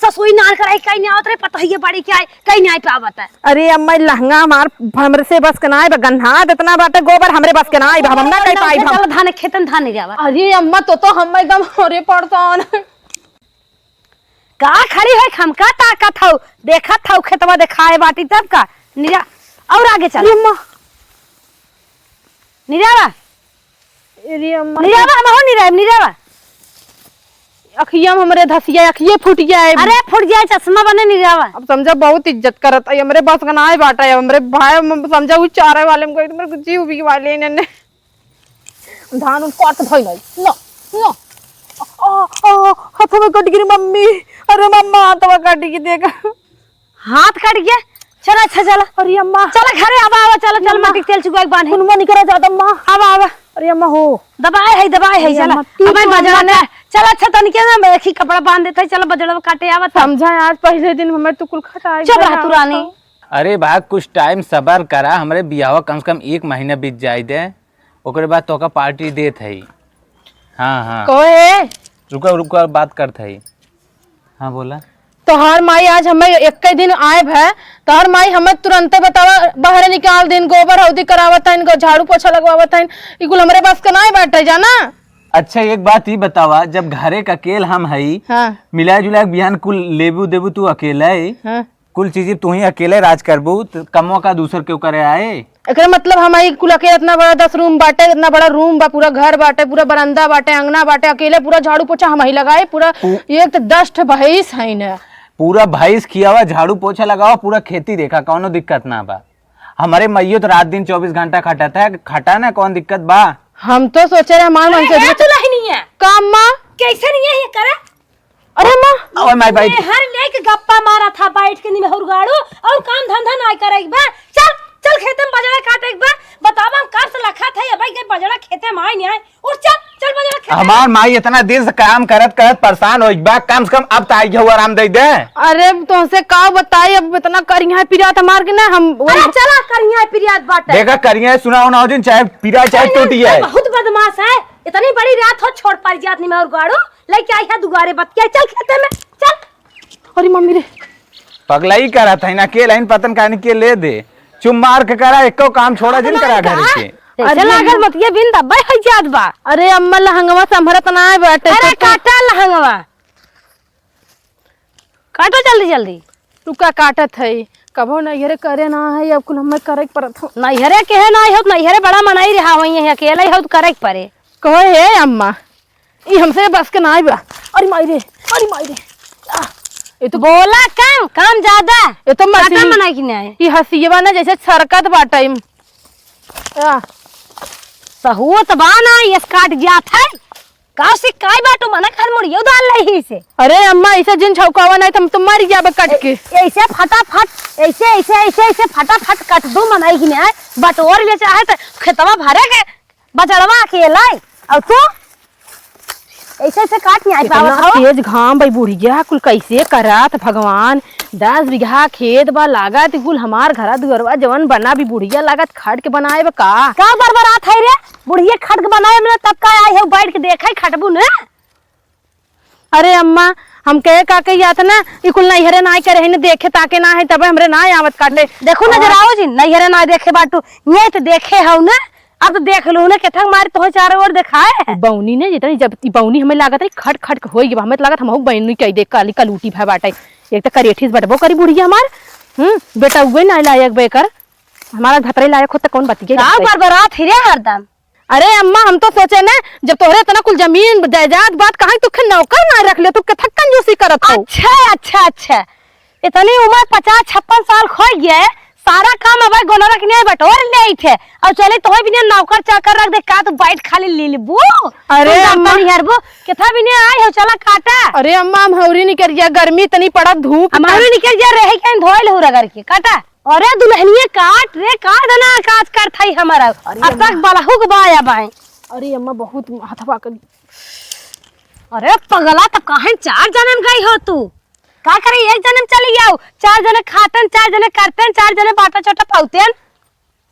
ससुई नान कराई, कहीं नहीं आवत रहे, पता ही ये बड़ी क्या है, कहीं नहीं आई पावत है। अरे अम्मा, लहंगा हमार, हमरे से बस के ना आए, गन्हात इतना बाटे गोबर, हमरे बस के ना आए, हम ना कहीं पाई, हम। चल धान खेतन धान नहीं जावा। अरे अम्मा, तो, तो हम एकदम, अरे परेशान। का खड़ी है, हमका ताकत हऊ, देखत हऊ खेतवा देखाए बाटी तब का। निरा, और आगे चल। अरे अम्मा। निरावा। अरे अम्मा। निरावा, हम हो निरावा, निरावा। अखिया में हमरे धसिया, अखिए फूट जाए। अरे फूट जाए, चश्मा बने निरावा। अब समझा बहुत इज्जत करत है, हमरे बस का नाई बाटा है, हमरे भाई हम समझा उ चारे वाले में गई, तो मेरे को जीव भी वाले इन्हें। धान उन काट धइल है। लो, लो। आ, आ, हाथ में कट गिरी मम्मी। अरे मम्मा, हाथवा कट गई, देखा। हाथ कट गया? चला, अच्छा, चला। अरे अम्मा। चला घरे, आवा, आवा, चला, चल, अम्मा। मट्टी के तेल चुका के बांध है। खून मत निकरा ज्यादा, अम्मा। आवा, आवा। अरे अम्मा हो। दबाए है, दबाए है, अरे चला। अम्मा, तू अब तो बजड़ा अम्मा ना, चला, अच्छा, तनिके ना, एक ही कपड़ा बांध देते, चला, बजड़ा काटे आवा, तब। समझा, आज पहले दिन हमें तू कुल खटाई चुप रह बना तू रानी। था। अरे बा, कुछ टाइम सबर करा, हमरे बियाहवा कम से कम एक महीना बीत जाए दे। ओकरे बाद तोका पार्टी देत हई। हाँ, हाँ। कहो हे। रुका, रुका, बात करत हई। हाँ, बोला। तोहार माई आज हमें एक्के दिन आए भे, तोहार माई हमें तुरंते बतावा, बहरे निकाल दिन, गोबर हौदी करावत हईन, झाड़ू पोछा लगवावत हईन, ई कुल हमरे बस के नाई बाटे, जाना? अच्छा, एक बात ई बतावा, जब घरे का अकेल हम हई, हाँ। मिलाए जुलाए के बिहान कुल लेबू देबू तू अकेले, हाँ। कुल चीजें तू ही अकेले राज करबू, त कमवा का दूसर केहू करे आए? एकरे मतलब हमारी कुल अकेले इतना बड़ा दस रूम बाटे, इतना बड़ा रूम बा, पूरा घर बाटे, पूरा बरंदा बाटे, अंगना बाटे, अकेले पूरा झाड़ू पोछा हम ही लगाए, पूरा पू- एक तो दस ठे भैंस है न। पूरा भैंस खियावा, झाड़ू पोछा लगावा, पूरा खेती देखा, कौनो दिक्कत ना बा। हमारे मइयो तो रात दिन चौबीस घंटा खटत है, खटा ना, कौन दिक्कत बा? हम तो सोचे रहे हमार मन से अरे, तू नहीं है। का अम्मा? कैसे नहीं है ये करे? अरे अम्मा। ओए माई बाई। मेहर लेके गप्पा मारा था बैठ के निमहुर गाड़ू और काम धंधा नाई करे के बा। चल, चल खेते में बजड़ा काटे के बा। बतावा हम कब से लखा था ये भाई के बजड़ा खेते में आई नहीं आए। उठ चल, चल बजड़ा खेते में। हमार माई इतना दिन से काम करत करत परेशान हो बा, कम से कम अब तो आई जाऊ आराम दे दे। अरे तुमसे का बताई, अब इतना करिया है पिरात मार के ना हम। अरे चला करिया है पिरात बाटे। देखा करिया है, सुना हो ना हो जिन, चाहे पिरा चाहे अरे टूटी है। बहुत बदमाश है, इतनी बड़ी रात हो छोड़ पर जात निमहुर गाड़ू। लेके आई है दुआरे बतिया, चल खेते में, चल। अरे मम्मी रे। पगलाई करत है ना, के लाइन पतन कान के ले दे। चुप मार के करा, एको काम छोड़ा जिन करा घर के। कैसे अरे लागल मम्मी। मतिया बिन दब्बे है जात बा। अरे अम्मा लहंगवा संभरत ना है बाटे अरे तो। काटा लहंगवा। काटो जल्दी जल्दी। तू का काटत है? कभो नैहरे करे ना है, अब कुल हमें करे के परत हो। नैहरे के है ना हो, नैहरे बड़ा मनाई रहा होई है, अकेले हो तो करे के परे। कहो हे अम्मा, ई हमसे बस के नाई बा। अरे माई रे, अरे माई रे। आ, ये तो बोला कम, काम ज्यादा। ये तो काटा मशीन मनाई की नहीं। ई हसियवा ना जैसे सरकत बाटे। आ। सहूत बा ना, ये काट जात है। का से काई बाटो मना खान मुड़ियो डाल लही से। अरे अम्मा, ऐसे जिन छौकावा नहीं, हम तो मर जाबे कट के। ऐसे फटाफट, ऐसे, ऐसे, ऐसे, ऐसे फटाफट कट दो मनाई की नहीं। बटोर ले चाहे तो खेतवा भरे के। बजड़वा अकेला है। और तू? ऐसे ऐसे काट नहीं आई पावत इतना हो। तेज घाम बा, बुढ़िया कुल कैसे करात भगवान। दस बीघा खेत बा, लागत कुल हमार घरा दुअरवा जवन बना भी बुढ़िया लागत खट के बनाए बा का? का बरबरात है रे? बुढ़िया खट के बनाए में तब का आई है, बैठ के देखे खटबू ने। अरे अम्मा, हम कहे का कही जात ना, ई कुल नैहरे नाई करे है ना, देखे ताके ना है, तबे हमरे नाई आवत काटे। देखो ना जरा आओ जी, नैहरे नाई देखे बाटू, ये तो देखे हौ ना, अब तो देख लू ना, केथक मारी तोहे चारों ओर देखाए है। बौनी ने जितनी जब ई बौनी हमें लागत रही, खट खट के होई बा, हमें तो लागत हमहू बौनी के देख काली कलूटी भय बाटे। एक तो करेठीस बटबो करी बुढ़िया हमार, हम्म, बेटा उगे ना लायक बेकर, हमारा भतरे लायक होत त कौन बतिये का बरबरात ही रे हरदम। अरे अम्मा, हम तो सोचे ना, जब तोहरे इतना कुल जमीन जायदाद बात, कहाँ तू खे नौकर ना रख ले, तू केथक कंजूसी करत हो? अच्छा, अच्छा, अच्छा, इतनी उम्र पचास छप्पन साल हो गए, सारा काम अब गोनरा के नहीं बटोर ले थे, और चले तोहे बिना नौकर चाकर रख दे का, तू बैठ खाली ले लेबू? अरे तू अम्मा। नहीं हरबू, केथा बिना आए हो, चला काटा। अरे अम्मा, हम हौरी निकल गया, गर्मी इतनी पड़त, धूप हम हौरी निकल गया, रहे के धोइल हो रगड़ के काटा। अरे दुल्हनिया काट रे, काट ना, काज करत हई हमारा। अरे अब अम्मा। तक बलहुक बाया बाएं। अरे अम्मा, बहुत हथवा के। अरे पगला, तब काहे चार जने में गई हो तू? का करे, एक जने में चली जाओ, चार जने खातेन, चार जने करतेन, चार जने बाटा चोटा पाउतेन।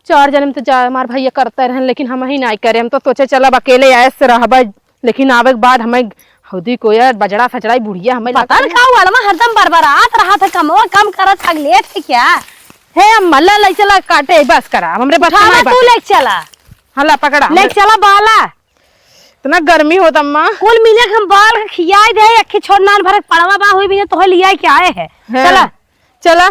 चार जने में तो जा, हमार भैया करते रहन, लेकिन हम ही नाई करे। हम तो सोचे चलब अकेले ऐसे रहबे, लेकिन आवे के बाद हमें हौदी कोयर बजड़ा सजड़ा ई बुढ़िया हमें पता न का हुआ, हरदम बरबरात रहा था, कमवा कम करत थक लेट है क्या? हे अम्मा, ला ले चला काटे, बस करा, अब हमरे बस उठावा नहीं तू बाटे। ले चला। हाँ, ला पकड़ा, ले हमरे चला बाला। इतना गर्मी होत अम्मा। कुल मिले के हम बाल के खियाई दे, अक्खी छोड़ नान भरे पड़वा बा हुई भी ने तोहे लिया के आए है। हाँ। चला। चला।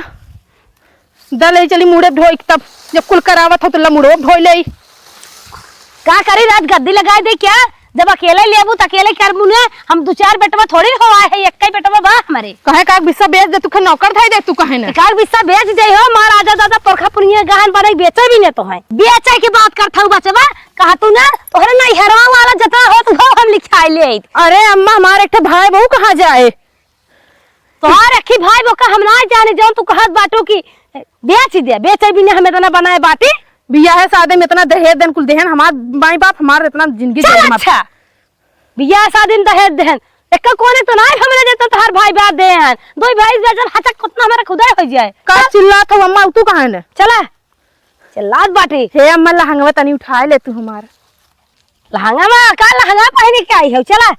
द ले चली मुड़े धोई के तब, जब कुल करावत हो तो ला मुड़ो धोई ले। का करी रात गद्दी लगाई दे क्या? जब अकेले लेबू त अकेले करबू ने, हम दू चार बेटवा थोड़ी हो आए है, एक ही बेटवा बा हमारे। कहे का बिस्सा बेच दे, तू खे नौकर धाई दे, तू कहे ना। का बिस्सा बेच दे हो, मार आजा दादा परखा पुनिया गहन बने बेचे भी ने तो है। बेचे की बात करत हऊ बचवा, कहा तू ना, तोहरे नैहरवा वाला जतना होत हो हम लिखाई ले आइत। अरे अम्मा, हमार एक ठे भाई बहू कहाँ जाए? तोहार अखी भाई बहू का हम ना जाने, जौन तू कहत बाटू कि बेच दे, बेचे भी ना हम इतना बनाए बाटी। बियाह शादी में इतना दहेज देन कुल देहन, हमार माई बाप हमार इतना जिंदगी चल जाए मत। अच्छा, बियाह शादी में दहेज देहन, एक कोने तो ना हमरे देता तोहार भाई बाप देहन, दो भाई बेचन हचक कितना हमारा खुदा हो जाए। का चिल्लात हो अम्मा, तू कहाँ है? चला। चिल्लात बाटे। हे अम्मा, लहंगवा तनी उठाए ले तू हमार। लहंगा में का लहंगा पहन के आई हो? चला,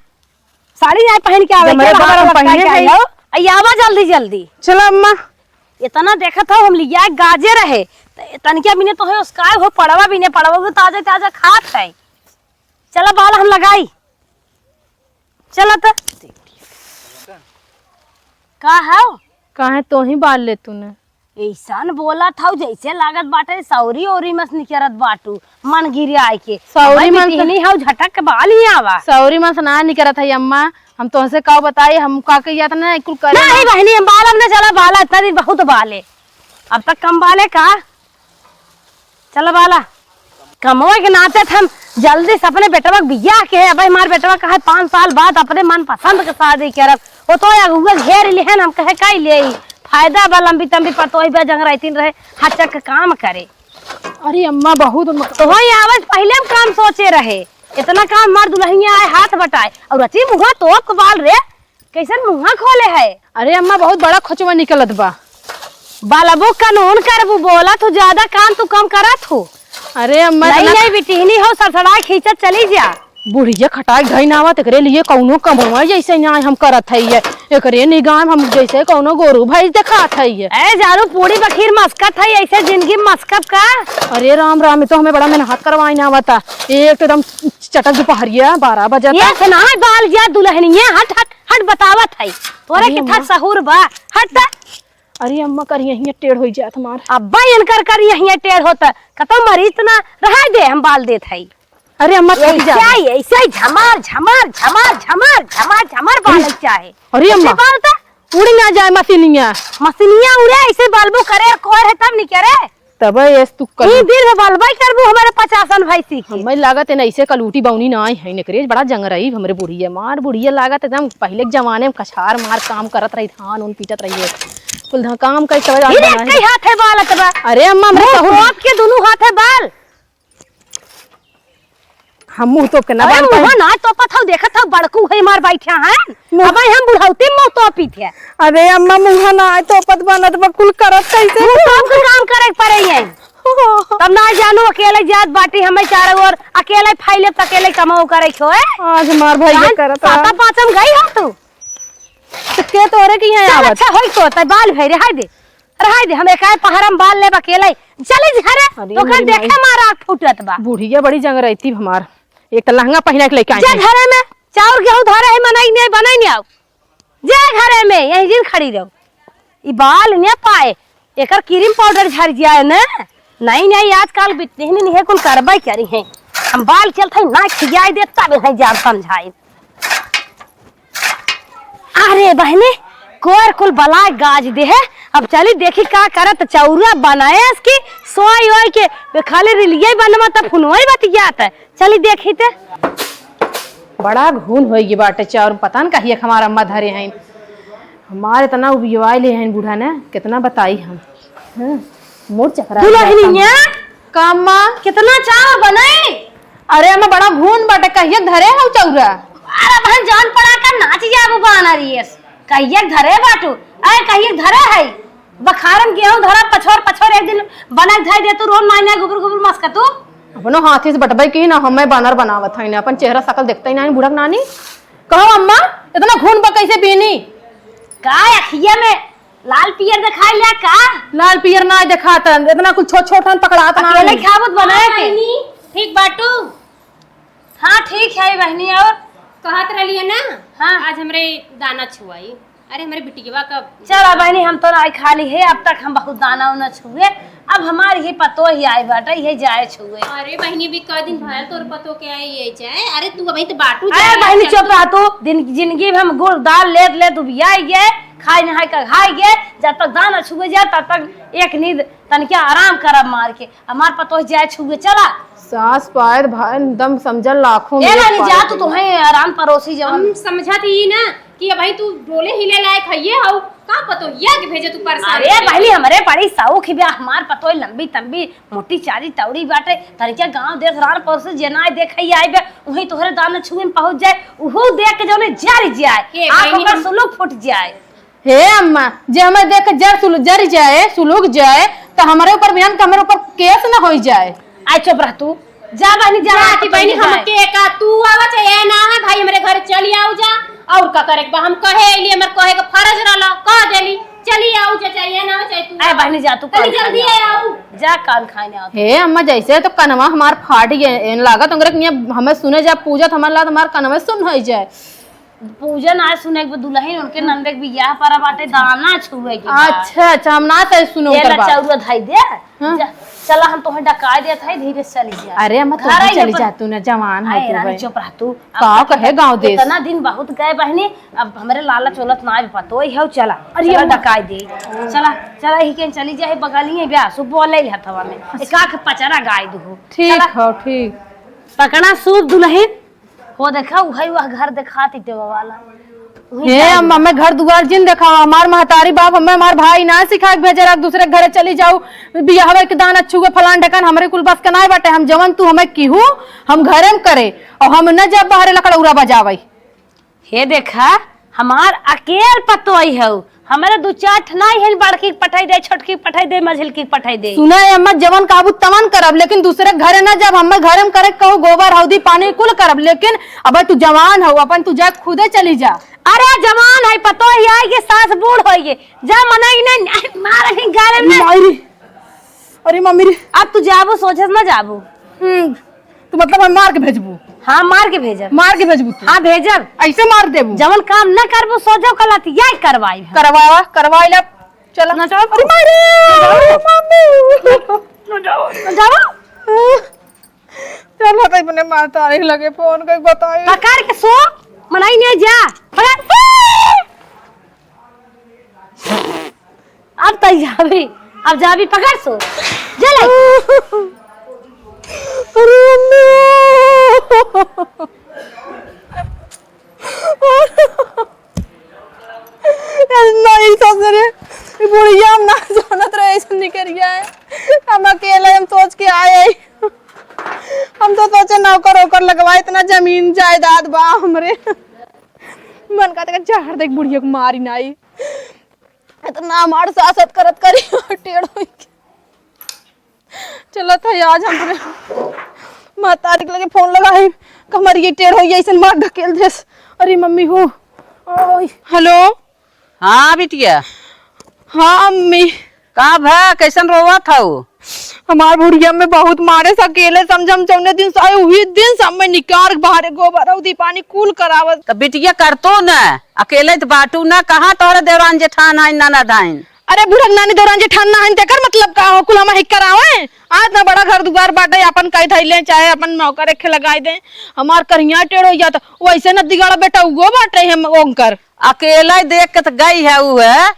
साड़ी नहीं पहन के आवे, जब मेरे चला, बाप हमारा हम लटका पहने के आई हैं। हो। आई आवा जल्दी जल्दी। चला अम्मा। इतना देखत हो हम लिया गाजे रहे, त तनके बिने तो है उसका हो पड़वा बिने पड़वा भी ताजा ताजा खात है। चला बाल हम लगाई। चला त। का है? काहे तो ही बाल ले तूने? ऐसन बोलत हऊ जैसे लागत बाटे सौरी ओरी मस निकरत बाटू, मन गिरे आए के। सौरी अबे मन से बिटिहनी हऊ झटक के बाल ही आवा। सौरी मन से ना निकरत है अम्मा, हम तोहसे का बताई, हम का कही जात ना कुल करे नहीं ना। बहनी, हम बाल अब ना चला, बाला इतना दिन बहुत बाले, अब तक कम बाले का। चला बाला। कमवे के नाते त हम जल्दी से अपने बेटवा के बियाह के है। अब हमार बेटवा कहे पाँच साल बाद अपने मन पसंद के शादी करब। वो तो अगुआ घेर लिहन, हम कहे काई ले आई। फायदा बा लंबी तंबी पतोही बा जंगराइतिन रहे, हचक के काम करे। अरे अम्मा, बहुत मत तो वही आवत पहले हम काम सोचे रहे। इतना काम हमार दुल्हनिया आए हाथ बटाए और अची मुँह तोप के बाल रे। कैसन मुँहा खोले है? अरे अम्मा, बहुत बड़ा खोचवा निकलत बा। बालबू कानून करबू, बोला तू ज्यादा काम तू कम करत हो। अरे अम्मा, नहीं, इतना नहीं, बिटिहनी हो, सड़सड़ाए खींचत चली जा। बुढ़िया खटाई धई ना आवत, एकरे लिए कौनो कमवा जैसे न्याय हम करत है ये। एकरे निगाह में हम जैसे कौनो गोरू भैंस देखात है ये। ए जानू, पूरी बखीर मस्कत है, ऐसे जिंदगी मस्कत का? अरे राम राम, ये तो हमें बड़ा मेहनत करवाई ना आवता। एक तो एकदम चटक दुपहरिया बारह बजे ये तक। सुना है बाल जा दुल्हनिया, हट, हट, हट, बतावत है। तोरे अरे कितना अम्मा। सहूर बा, हट त। अरे अम्मा, कर यहीं टेढ़ होई जात हमार। अब्बा इनकर कर यहीं टेढ़ होत, कतो मरीज ना रहाय दे, हम बाल देत है। अरे अम्मा, थक जा। ऐसे ही, ऐसे ही झमार, झमार, झमार, झमार, झमार, झमार बाल अरे, चाहे। अरे ऐसे अम्मा, बाल त उड़ ना जाए मशीनिया। मशीनिया उड़े, ऐसे बालबो करे, कोर है तब नहीं करे। तब एस तू कर। ई दिन में बलबई करबू हमारे पचासन भैंसी के। हमें लागत है ना, ऐसे कलूटी बौनी ना आई है, नकरेज बड़ा जंगरई हमरे बुढ़िया। मार बुढ़िया लागत एकदम पहले के जमाने में कछार मार काम करत रही, धान उन पीटत रही है। कुल धा-, काम कई तब फिर एक ही हाथ है बाल अतबा। अरे अम्मा, हमरे मुंह कहू तोप के दोनों हाथ है बाल। हम मुँह तोप के ना अरे बान पाई। मुँह ना तोपत हौ, देखत हौ बड़कू है मार बैठा है। मुँह अबे हम बुढ़ौती मुँह तोपी थे। अरे अम्मा मुँह ना तोपत बनत बा, कुल करत कैसे? मुँह तोप के काम करे के पड़े है। तब ना जानू अकेले जात बाटी हमें चारों ओर, अकेले फैले त अकेले कमाओ करे छो, ए? आज मार भाई ये जान, करत साता है। पाँचम गई हो तू? तो के तोरे की यहाँ चल आवत? अच्छा होई तो, तै बाल भई रहाई दे। रहाई दे, हम एकाए पहरम बाल लेब अकेले। चली घरे, अरे तो कर मेरी देखे माई। मार आँख फूटत बा। बुढ़िया बड़ी जंग रहती हमार। एक तो लहंगा पहिना के लेके आई जा है। घरे में, चाउर गेहूं धरे है, मनई नहीं, बनई नहीं आओ। जा घरे में, यहीं जिन खड़ी रहो। ई बाल नहीं पाए, एकर क्रीम पाउडर झर जाए ना। नहीं, नहीं, आजकल बिटिहनी नहीं है, कुल करबई करी है। हम बाल चलत है, ना खियाई दे, तब है जान समझाई। अरे बहनी, कोर कुल बला गाज दे है। अब चली देखी का करत चौरा बनायस की सोई ओई के, वे खाली रिलिये बनवा त फुनवा ही बतियात है। चली देखी ते। बड़ा घून होई गी बाटे चाउर, पता न कहिए हमार अम्मा धरे हैं। हमार इतना उबियवाइले हैं बूढ़ा ने, कितना बताई हम। हम्म, मोर चकरा दुलहिनिया, का अम्मा? कितना चाउर बनाई? अरे अम्मा, बड़ा घून बाटे, कहिए धरे हौ चौरा? अरे बहन, जान पड़ा का नाच जाबू बानरियस। कहिए धरे बाटू, अरे कहिए धरे है। बखारन गेहूं धरा, पछोर पछोर एक दिन बनाई धई दे तू, रोन नाई नाई गुबुर गुबुर मस्का तू। अपनो हाथी से बटबई की ना, हमें बानर बनावत है ना, अपन चेहरा सकल देखते ही ना, बूढ़ा के नानी। कहो अम्मा, इतना घून बा कैसे बीनी? का अखिया में लाल पियर देखाई ल्या का? लाल पियर ना देखात, इतना कुछ छोट छोट हन पकड़ात ना अकेले हन। खाबत बनाए हाँ, के। बहिनी, ठीक बाटू? हाँ, ठीक है बहिनी, और? कहत रहली है ना, हाँ। आज हमरे दाना छुआई। अरे, हमरे बिटिया का चला बहिनी, हम तो ना खाली है, अब तक हम बहुत दाना उना छुए, अब हमारी ही पतो ही आई बाटे, ये जाए छुए। अरे बहिनी, भी कै दिन भयल तोर पतो के आई ये जाए। अरे, तू अबही तो बाटू अरे जाए, बहिनी, चल चुप तू। रह तू। दिन, जिंदगी में हम गुड़ दाल लेत लेत उबियाई गए, खाई नहाई के खाई गए, जब तक दाना छुए जाए, तब तक एक नींद तनिका आराम करब मार के। हमार पतोह जाए छुए चला। सास पाए भाई दम समझल लाखों ए में रानी, पाए जा तू, के। तोहे आराम परोसी जवन। हम समझत ही ना कि अब भाई तू डोले हिले लायक हइये हऊ, का पतोहिया के भेजे तू परेशान अरे करे? बहनी, हमरे बड़ी शौक ही बा, हमार पतोह लंबी तंबी, मोटी चारी तौड़ी बाटे, तनिका गांव देश रान परोसी जे ना देखे आई बे, उही तोहरे दाना छुए में पहुंच जाए, उहू देख के जौने जर जाए, हे आँख बहनी, ओकर हम सुलुक फूट जाए। हे अम्मा, जे हमें देख के जर सुलु-, जरि जाए, सुलुक जाए, त हमरे ऊपर बिहान के हमरे ऊपर केस न होइ जाए। आई चुप रह तू। जा बहनी, जा, जा कि बहनी, हम के का तू आवा चाहे ए ना आवे, भाई हमरे घर चली आऊ जा। और का करे के बा, हम कहे अइली, हमर कहे के फर्ज रहल, कह देली, चली आऊ जा, चाहे ए ना आवे, चाहे तू आवा। बहनी, जा तू तनी कान जल्दी खाने आऊ। आऊ। जा कान खाने आऊ। हे अम्मा, जैसे तो कनवा हमार फाट गए, एन लागत ओकरे के निया हमें सुने जा पूजत, हमार लागत हमार कनवा सुन होइ जाए। पूजन आज सुने के दुलहिन उनके नंदे के बियाह पर बाटे, दाना छुए के बा। अच्छा, अच्छा, हम ना सही सुनो ये ओकर ला बात। चौरा धई दे। हाँ। जा, चला हम तोहे डकाई देत है, धीरे से चली जा। अरे अम्मा, तू घर ही आई चली अपन जा, तू ना जवान हो अरे तू रानी, भाई। चुप रह तू। अब का तक कहे इतना गाँव देश? इतना दिन बहुत गए बहनी, अब हमरे लाला चोलत ना आवे पतोही हो, चला। अरे चला अम्मा। डकाई दे। चला, चला ही के चली जाए बगलिए ब्याह, सु बोले हथवा में। अच्छा। एक आँख पचरा गाय दुहो। ठीक चला। हो, ठीक। पकड़ा सूप दुलहिन। हो देखा, उहइ वह घर देखात ही देवा वाला। उही हे जाए अम्मा, दे। हमें घर दुआर जिन देखावा, हमार महतारी बाप हमें हमार भाई ना सिखा के भेजे रहा, दूसरे घरे चली जाऊ, बियाहवे के दान अच्छू के फलान ढकान, हमरे कुल बस के नाय बाटे, हम जवन तू हमें किहू, हम घरे में करे, और हम न जब बाहरे लकड़ौरा बजावे। हे देखा, हमार अकेल पतोई हऊ, हमरे दू चार ठे नाई है, बड़की के पठाई दे, छोटकी के पठाई दे, मझिलकी के पठाई दे। सुना ए अम्मा, जवन कहबू तवन करब, लेकिन दूसरे के घरे ना जब, हमें घरे में करे कहू, गोबर, हौदी, पानी कुल करब, लेकिन अब तू जवान हो, अपन तू जा खुदे चली जा। अरे जवान है, पतोही आई के सास बूढ़ होई गे, जा मनई ने मार ही गाले में। मारी। अरे मम्मी रे। अब तू जाबू, सोझे से ना जाबू। हम्म, तू मतलब हम मार के भेजबू? हाँ, मार के भेजब। मार के भेजबू तू? हाँ, भेजब। ऐसे मार देबू? जवन काम ना करबू, सोझो कलत यही करवाई हम। करवावा, करवाई ला। चल। ना जाओ। अरे मारे, अरे मम्मी। ना जाओ, ना जाओ। चल, हट, अपने महतारी लगे फोन कर बताई। पकड़ के सो, मनई ने जा। पकड़। अब तई जाबी, अब जाबी, पकड़ सो। जा ले। अरे अम्मा। नहीं ससुरे, ई बुढ़िया हम ना जानत रहे ऐसे निकल गया है। हम अकेले हम सोच के आए हैं। हम तो सोचे नौकर ओकर लगवा, इतना जमीन जायदाद बा हमरे। मन कहत का जहर देख बुढ़िया के मारी नाई। इतना मार सासत करत करी टेढ़ होई के। चलत है आज हमरे महतारी के लगे फोन लगाई, कि हमारी ये टेढ़ होई, ऐसन मार ढकेल देस। अरे मम्मी हो। ओए। हेलो। हाँ बिटिया। हाँ अम्मी। का भा, कैसन रोवत हऊ? हमार बुढ़िया में बहुत मारे से अकेले समझ, हम जौने दिन से आए उही दिन से हमें निकार बाहरे गोबर औदी पानी कुल करावत। त बिटिया करतो न, अकेले त बाटू न, कहाँ तोहरे देवरान जेठान आइन ननद आइन? अरे बुढ़क नानी देवरान जेठान ना आइन तेकर मतलब का हो? कुल हम हिक करावे। आज ना बड़ा घर दुआर बाटे, अपन कई धैले चाहे अपन नौकर एक लगाई दे। हमार करिया टेढ़ हो जात, वैसे न दिगाड़ा बेटा उगो बाटे हम ओंकर। अकेले देख के त गई है उ है,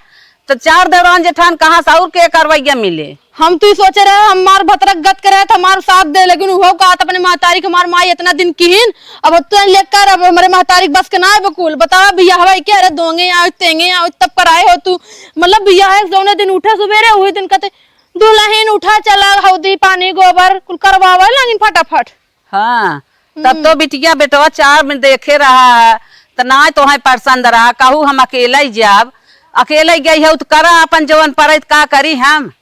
त चार देवरान जेठान कहाँ से और के करवैया मिले? हम तो ई सोचे रहे, हमार भतरक गत करे त हमार साथ दे, लेकिन उहो कहत अपने महतारी के हमार माई इतना दिन किहिन, अब तो लेकर अब हमरे महतारी के बस के ना है बकुल। बतावा बियाह है के, अरे दोंगे आओ, तेंगे आओ, तब कराए हो तू। मतलब बियाह है, जौने दिन उठे सुबेरे, उही दिन कहते, "दुलहिन उठा, चला हौदी पानी गोबर कुल करवावे लागिन फटाफट।" हाँ, तब तो हम्म। बिटिया बेटवा चार में देखे रहा है, त ना तोहे पसंद रहा, कहू हम अकेले ही जाब, अकेले ही गई है त करा अपन जवन पड़े त का करी हम।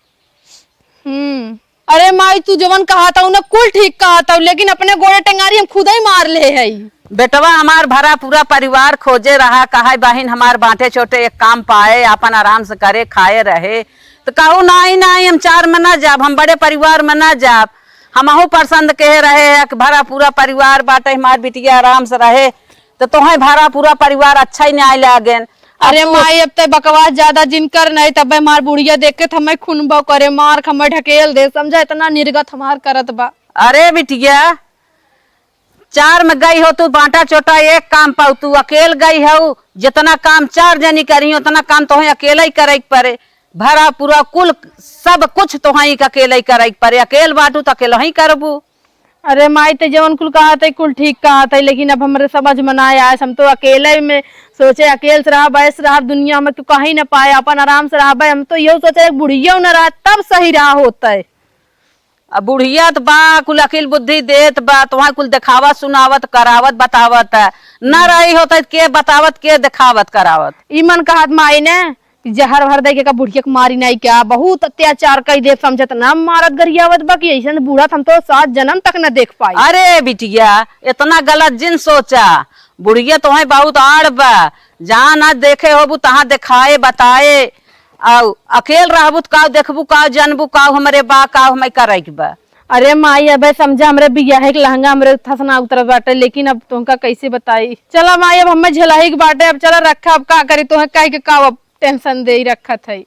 हम्म। अरे माई, तू जवन कहत हऊ ना, कुल ठीक कहत हऊ, लेकिन अपने गोड़े टेंगारी हम खुदे ही मार ले हई। बेटवा हमार भरा पूरा परिवार खोजे रहा, कहे बहिन हमार बांटे चोटे एक काम पाए, आपन आराम से करे, खाए रहे। त कहू, "नाई, नाई, हम चार में ना जाब, हम बड़े परिवार में ना जाब।" हमहू पसंद के रहे है कि भरा पूरा परिवार बाटे, हमार बिटिया आराम से रहे। त तोहे भरा पूरा परिवार अच्छा ही न्याय लागेन। अरे अब तो माई, अब ते बकवास ज्यादा जिन कर नहीं, तबे हमार बुढ़िया देख के त हमें खून बौ करे, मार के हमें ढकेल दे, समझा, इतना निर्गत हमार करत बा। अरे बिटिया, चार में गई हो तू बांटा चोटा, एक काम पाऊ, तू अकेल गई हो, जितना काम चार जनी करी, उतना काम तोहे अकेले ही करे के पड़े। भरा पूरा कुल सब कुछ तोहे के अकेले ही करे के पड़े, अकेल बाटू त अकेले ही करबू। अरे माई, ते जवन कुल कहत है, कुल ठीक कहत है, लेकिन अब हमरे समझ में ना आए। हम तो अकेले में सोचे, अकेल से रहब, ऐस रहब, दुनिया में केहू कहीं ना पाए, अपन आराम से रहब। हम तो यहू सोचे, एक बुढ़िया न रहा, तब सही रहा होता है। अब बुढ़िया त बा, कुल अकिल बुद्धि देत बा, तोहार कुल देखावत, सुनावत, करावत, बतावत है। ना रही होता है, के बतावत, के देखावत, करावत? ई मन कहत माई ने, जहर वहर दे के का बुढ़िया के मारी नाई क्या? बहुत अत्याचार कई देत, समझत ना, मारत गरियावत बा कि ऐसन बूढ़ा त हम तो सात जन्म तक न देख पाई। अरे बिटिया, इतना गलत जिन सोचा। बुढ़िया तोहे बहुत आड़ बा, जहाँ ना देखे होबू तहाँ देखाए बताए। आउ अकेल रहबू त काउ देखबू, काउ जानबू, काउ हमरे बा, काउ हमें करे के बा। अरे माई, अबे समझा, हमरे बियाहे के लहंगा हमरे थसना उतरत बाटे, लेकिन अब तोहका कैसे बताई? चला माई, अब हमें झेलाही के बाटे, अब चला रखा, अब का करी, तोहे कह के का अब टेंशन दे ही रखत है।